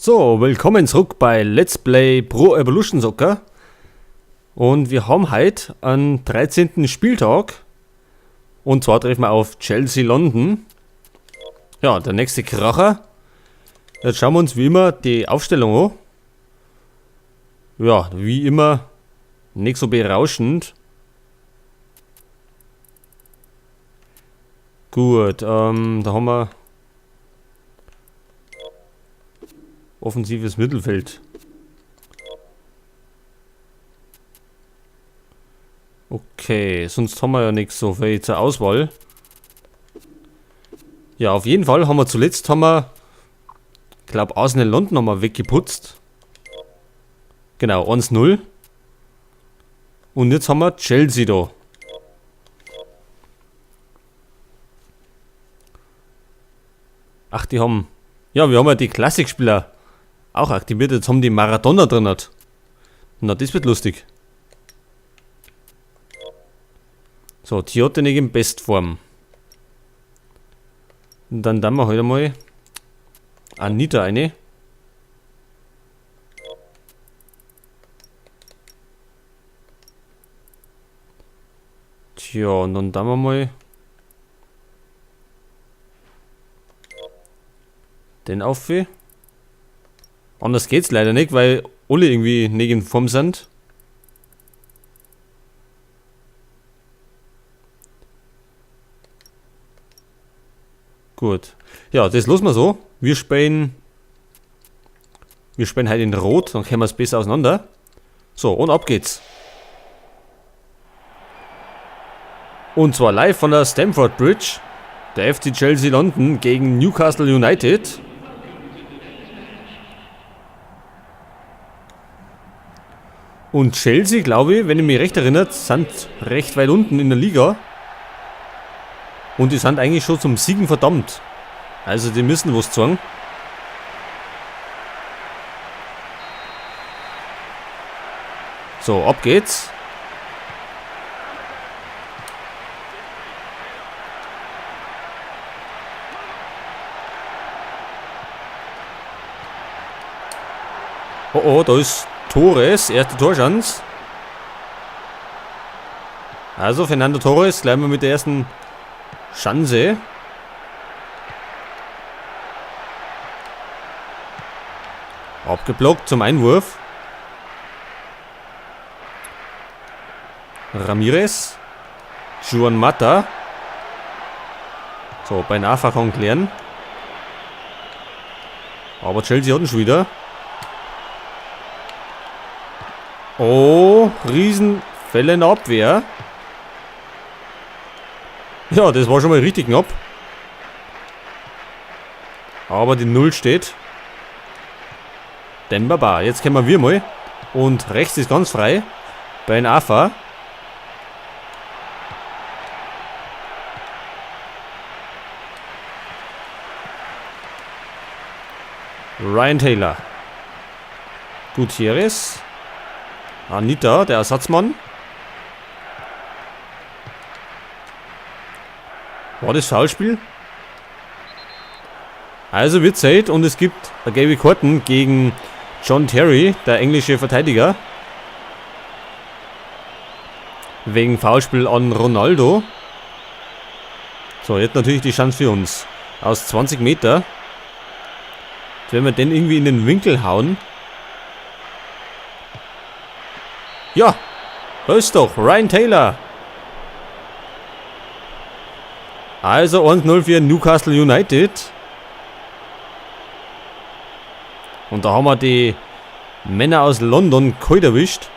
So, willkommen zurück bei Let's Play Pro Evolution Soccer. Und wir haben heute einen 13. Spieltag. Und zwar treffen wir auf Chelsea London. Ja, der nächste Kracher. Jetzt schauen wir uns wie immer die Aufstellung an. Ja, wie immer nicht so berauschend. Gut, da haben wir offensives Mittelfeld. Okay, sonst haben wir ja nichts so viel zur Auswahl. Ja, auf jeden Fall haben wir zuletzt, ich glaub, Arsenal London haben wir weggeputzt. Genau, 1-0. Und jetzt haben wir Chelsea da. Ach, die haben... Ja, wir haben ja die Klassikspieler auch aktiviert. Jetzt haben die Maradona drin. Na, das wird lustig. So, Tiote nicht in Bestform. Und dann tun wir heute mal Anita eine. Tja, und dann tun wir mal den auf. Anders geht's leider nicht, weil alle irgendwie nicht in Form sind. Gut. Ja, das lassen wir so. Wir spielen halt in Rot, dann können wir's besser auseinander. So, und ab geht's. Und zwar live von der Stamford Bridge. Der FC Chelsea London gegen Newcastle United. Und Chelsea, glaube ich, wenn ich mich recht erinnere, sind recht weit unten in der Liga. Und die sind eigentlich schon zum Siegen verdammt. Also die müssen was zeigen. So, ab geht's. Oh, oh, da ist Torres, erste Torschance. Also Fernando Torres, gleich mal mit der ersten Chance. Abgeblockt zum Einwurf. Ramirez. Juan Mata. So, beinahe kann klären. Aber Chelsea hat ihn schon wieder. Oh, Riesenfälle in der Abwehr. Ja, das war schon mal richtig knapp. Aber die 0 steht. Demba Ba. Jetzt kommen wir mal. Und rechts ist ganz frei. Ben Arfa. Ryan Taylor. Gutierrez. Anita, der Ersatzmann. War das Foulspiel? Also wird Zeit und es gibt Gary Corton gegen John Terry, der englische Verteidiger. Wegen Foulspiel an Ronaldo. So, jetzt natürlich die Chance für uns. Aus 20 Meter. Jetzt werden wir den irgendwie in den Winkel hauen. Ja, da ist doch Ryan Taylor. Also 1-0 für Newcastle United. Und da haben wir die Männer aus London kalt erwischt.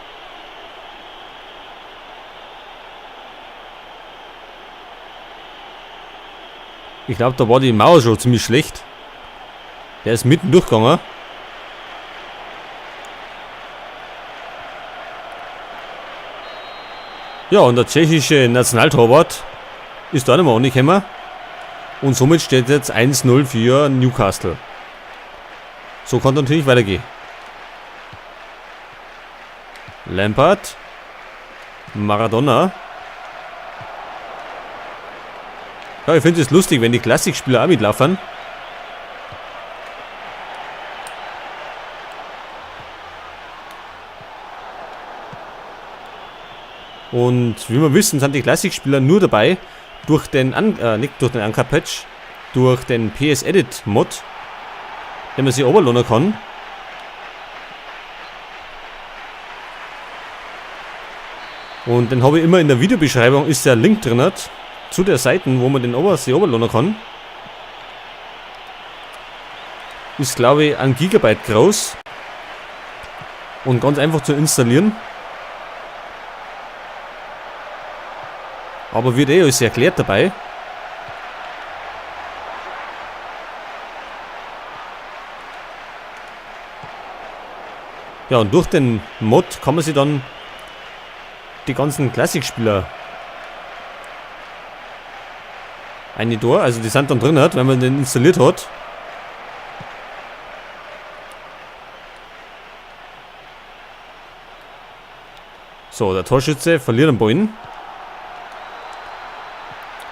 Ich glaub, da war die Mauer schon ziemlich schlecht. Der ist mitten durchgegangen. Ja, und der tschechische Nationaltorwart ist da nicht mehr angekommen. Und somit steht jetzt 1-0 für Newcastle. So kann es natürlich weitergehen. Lampard. Maradona. Ja, ich finde es lustig, wenn die Klassikspieler auch mitlaufen. Und wie wir wissen, sind die Classic-Spieler nur dabei durch den, nicht durch den Anker-Patch, durch den PS-Edit-Mod, den man sich runterladen kann. Und den habe ich immer in der Videobeschreibung, ist der Link drin, zu der Seite, wo man den sich runterladen kann. Ist, glaube ich, 1 Gigabyte groß und ganz einfach zu installieren. Aber wird eh alles erklärt dabei. Ja, und durch den Mod kann man sich dann die ganzen Classic-Spieler eine Tor, also die sind dann drin, hat, wenn man den installiert hat. So, der Torschütze verliert den Ball.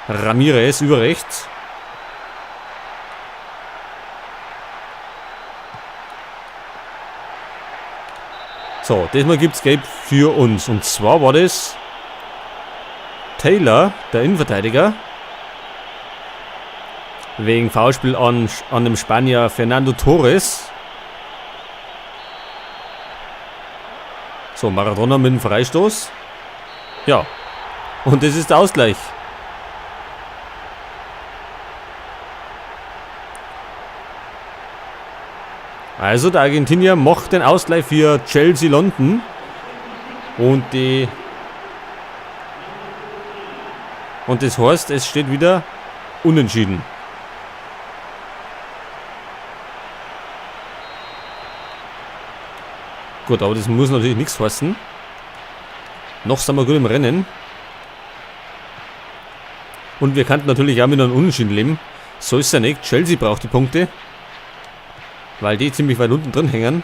Ramirez über rechts. So, diesmal gibt's Gelb für uns. Und zwar war das Taylor, der Innenverteidiger. Wegen Foulspiel an dem Spanier Fernando Torres. So, Maradona mit dem Freistoß. Ja, und das ist der Ausgleich. Also der Argentinier macht den Ausgleich für Chelsea London. Und das heißt, es steht wieder unentschieden. Gut, aber das muss natürlich nichts heißen. Noch sind wir gut im Rennen. Und wir könnten natürlich auch mit einem Unentschieden leben. So ist es ja nicht. Chelsea braucht die Punkte. Weil die ziemlich weit unten drin hängen.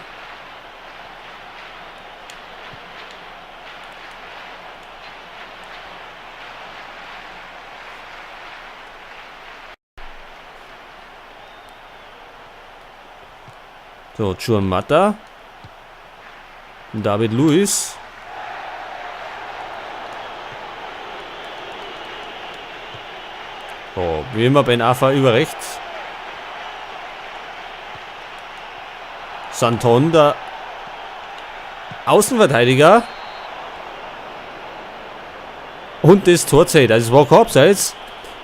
So, Juan Mata. David Luiz. So, wie immer Ben Arfa über rechts. Santon, der Außenverteidiger. Und das Tor zählt. Also es war kein Abseits.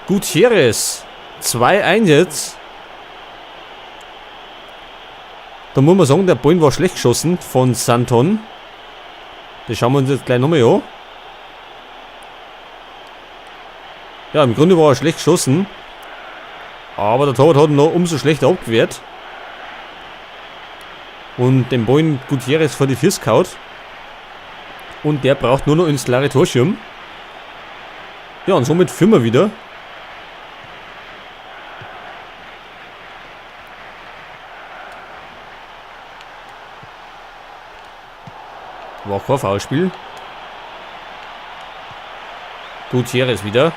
Gutierrez. 2-1 jetzt. Da muss man sagen, der Ball war schlecht geschossen von Santon. Das schauen wir uns jetzt gleich nochmal an. Ja, im Grunde war er schlecht geschossen. Aber der Torwart hat ihn noch umso schlechter abgewehrt. Und den Ball Gutierrez vor die Füße gehauen. Und der braucht nur noch ins leere Torschirm. Ja, und somit führen wir wieder. War kein Foulspiel. Gutierrez wieder.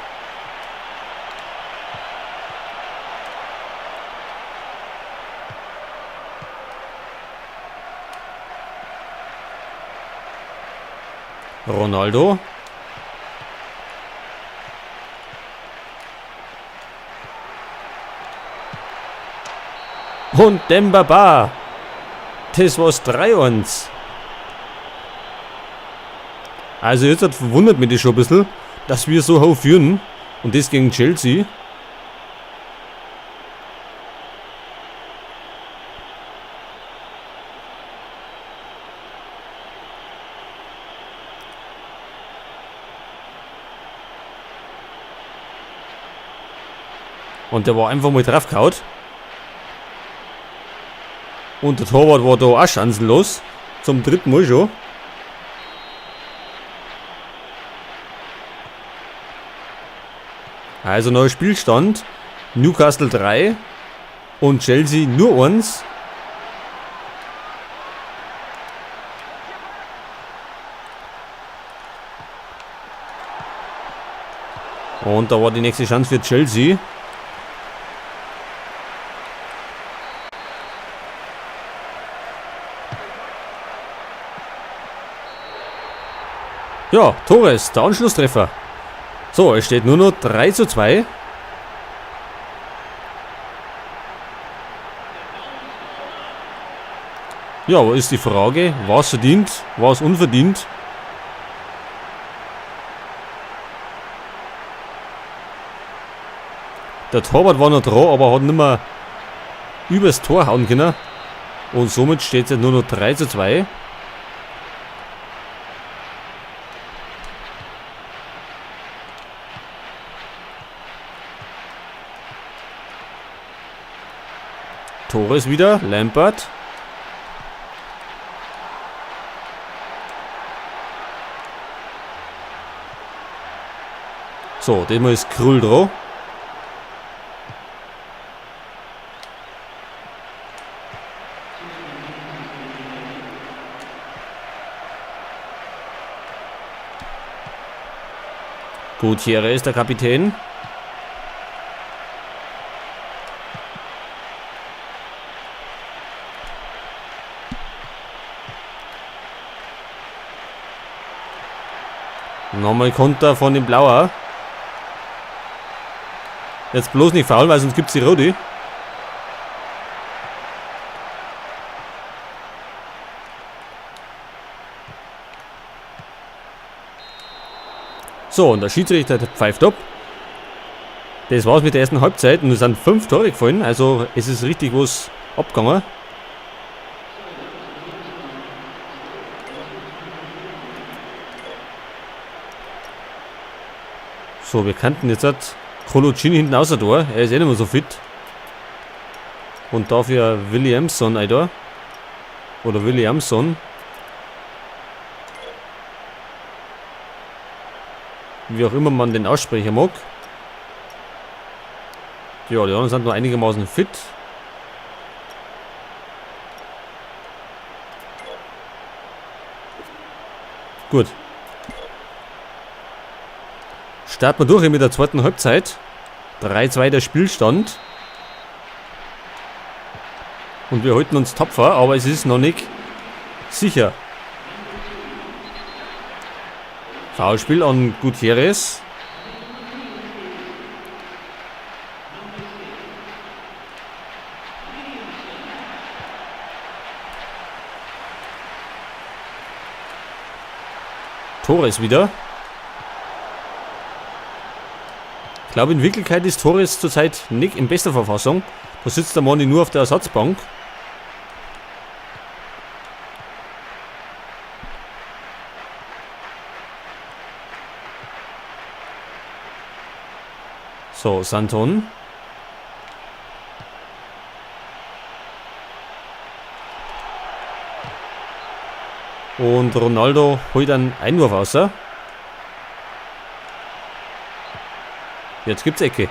Ronaldo. Und Demba Ba. Das war's 3-1. Also jetzt verwundert mich das schon ein bisschen, dass wir so hoch führen. Und das gegen Chelsea. Und der war einfach mal draufgehauen. Und der Torwart war da auch chancenlos. Zum dritten Mal schon. Also neuer Spielstand. Newcastle 3 und Chelsea nur 1. Und da war die nächste Chance für Chelsea. Ja, Torres, der Anschlusstreffer. So, es steht nur noch 3:2. Ja, wo ist die Frage? War's verdient? War's unverdient? Der Torwart war noch dran, aber hat nicht mehr übers Tor hauen können. Und somit steht es jetzt nur noch 3:2. Torres wieder, Lampard. So, diesmal ist Krul dran. Gutierrez, der Kapitän. Nochmal Konter von dem Blauer. Jetzt bloß nicht faulen, weil sonst gibt's die Rote. So, und der Schiedsrichter pfeift ab. Das war's mit der ersten Halbzeit und es sind 5 Tore gefallen. Also es ist richtig was abgegangen. So, wir könnten jetzt halt Coloccini hinten außer Tor. Er ist eh nicht mehr so fit. Und dafür Williamson ein da. Oder Williamson. Wie auch immer man den aussprechen mag. Ja, die anderen sind noch einigermaßen fit. Gut. Starten wir durch mit der zweiten Halbzeit. 3-2 der Spielstand. Und wir halten uns tapfer, aber es ist noch nicht sicher. Foulspiel an Gutierrez. Torres wieder. Ich glaube, in Wirklichkeit ist Torres zurzeit nicht in bester Verfassung. Da sitzt der Mann nur auf der Ersatzbank. So, Santon. Und Ronaldo holt einen Einwurf raus. Jetzt gibt's Ecke.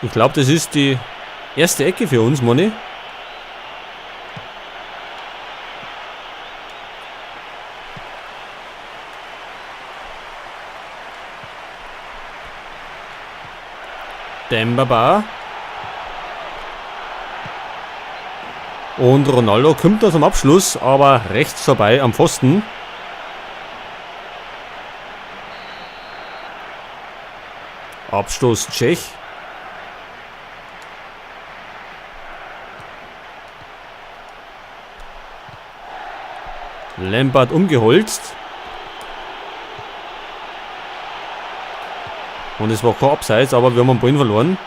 Ich glaub, das ist die erste Ecke für uns, Moni. Demba Ba. Und Ronaldo kommt da zum Abschluss, aber rechts vorbei am Pfosten. Abstoß Tschech. Lampard umgeholzt. Und es war kein Abseits, aber wir haben den Ball verloren.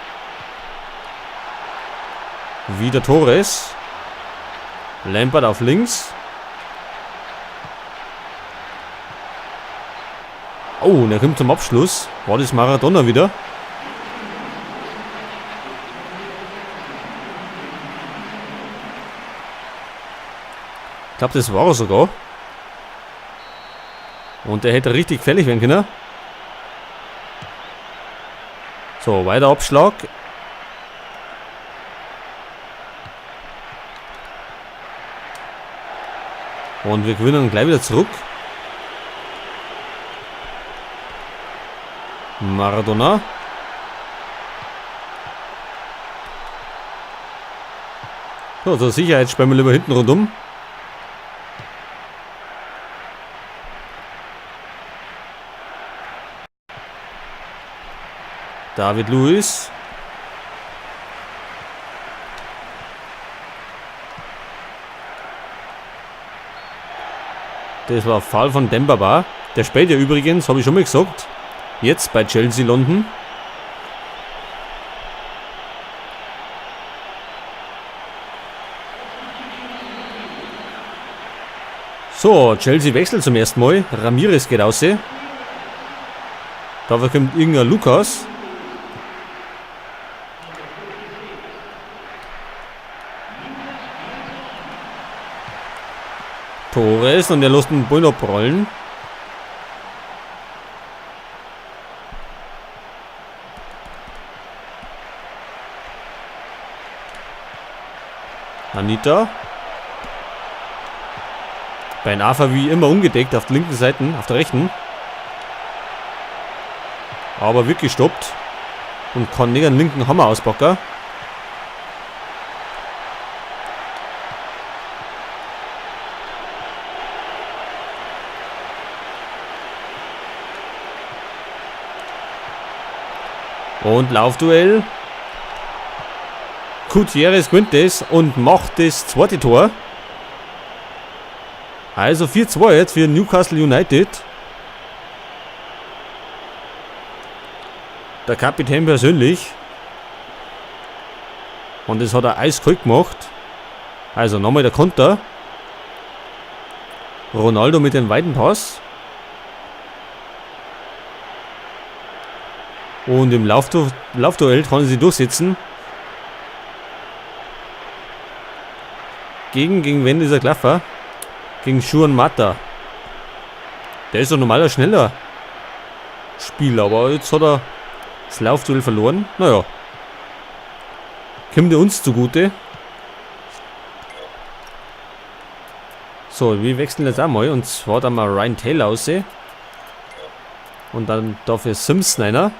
Wieder Torres. Lampard auf links. Oh, und er kommt zum Abschluss. War das Maradona wieder? Ich glaub, das war er sogar. Und der hätte richtig gefährlich werden können. So, weiter Abschlag. Und wir gewinnen gleich wieder zurück. Maradona. So, zur Sicherheit spielen wir lieber hinten rundum. David Luiz. Das war Foul von Demba Ba. Der spielt ja übrigens, habe ich schon mal gesagt, jetzt bei Chelsea London. So, Chelsea wechselt zum ersten Mal. Ramirez geht raus. Dafür kommt irgendein Lukas. Torres und er lässt den Ball abrollen. Anita. Ben Arfa wie immer ungedeckt auf der linken Seite, auf der rechten. Aber wird gestoppt. Und kann nicht einen linken Hammer auspacken. Und Laufduell. Gutierrez gewinnt das und macht das zweite Tor. Also 4-2 jetzt für Newcastle United. Der Kapitän persönlich. Und das hat er eiskalt gemacht. Also nochmal der Konter. Ronaldo mit dem weiten Pass. Und im Laufduell kann sie durchsetzen. Gegen wen ist er gelaufen? Gegen Juan Mata. Der ist doch normaler schneller Spieler, aber jetzt hat er das Laufduell verloren. Naja. Kommt er uns zugute. So, wir wechseln jetzt auch mal. Und zwar dann mal Ryan Taylor raus. Und dann dafür Simpson einer.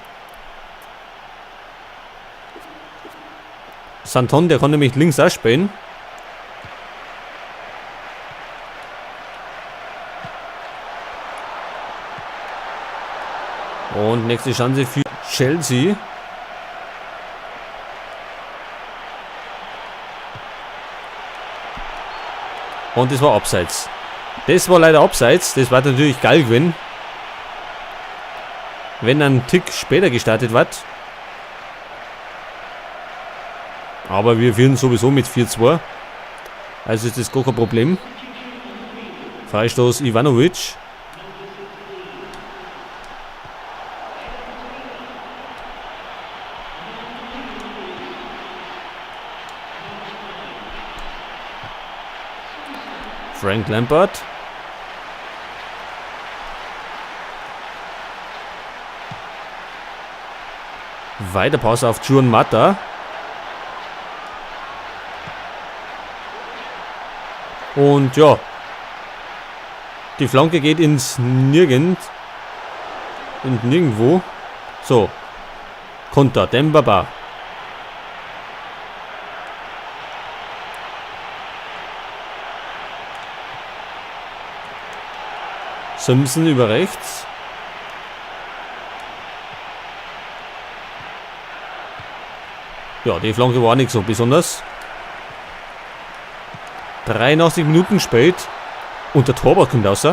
Santon, der kann nämlich links auch spielen. Und nächste Chance für Chelsea. Und das war abseits. Das war leider abseits. Das war natürlich geil gewesen. Wenn ein Tick später gestartet wird. Aber wir führen sowieso mit 4-2. Also ist das gar kein Problem. Freistoß Ivanovic. Frank Lampard. Weiter Pass auf Juan Mata. Und ja, die Flanke geht ins Nirgend. Und nirgendwo. So. Konter, Demba Ba. Simpson über rechts. Ja, die Flanke war nicht so besonders. 83 Minuten spät. Und der Torwart kommt raus.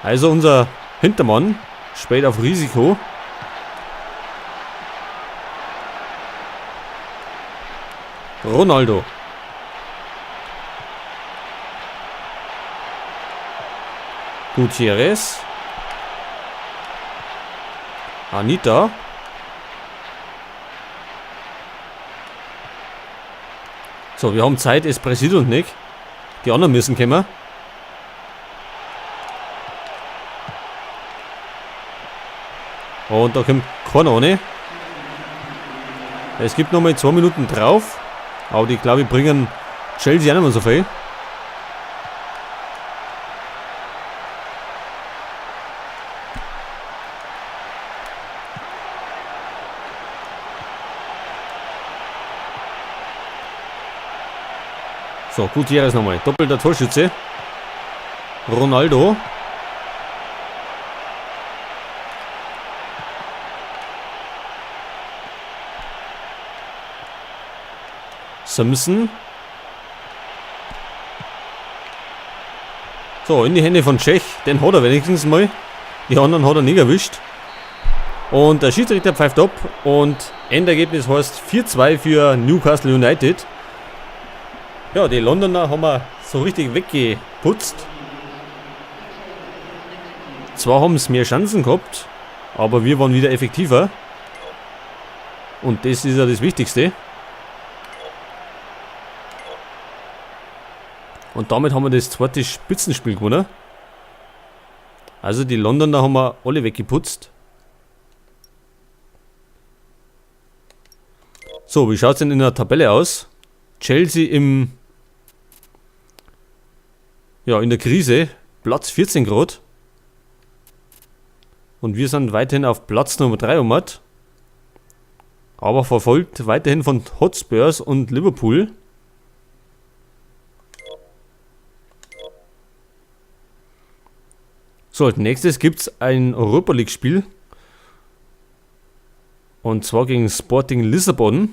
Also unser Hintermann spät auf Risiko. Ronaldo. Gutierrez. Anita. So, wir haben Zeit, es pressiert uns nicht. Die anderen müssen kommen. Und da kommt keiner ohne. Es gibt nochmal 2 Minuten drauf. Aber die, glaube ich, bringen Chelsea auch nicht mehr so viel. So, Gutierrez nochmal. Doppelter Torschütze. Ronaldo. Simpson. So, in die Hände von Cech. Den hat er wenigstens mal. Die anderen hat er nicht erwischt. Und der Schiedsrichter pfeift ab. Und Endergebnis heißt 4-2 für Newcastle United. Ja, die Londoner haben wir so richtig weggeputzt. Zwar haben es mehr Chancen gehabt, aber wir waren wieder effektiver. Und das ist ja das Wichtigste. Und damit haben wir das zweite Spitzenspiel gewonnen. Also die Londoner haben wir alle weggeputzt. So, wie schaut's denn in der Tabelle aus? Chelsea in der Krise, Platz 14 grad. Und wir sind weiterhin auf Platz Nummer 3 umhat. Aber verfolgt weiterhin von Hotspurs und Liverpool. So, als nächstes gibt's ein Europa League Spiel. Und zwar gegen Sporting Lissabon.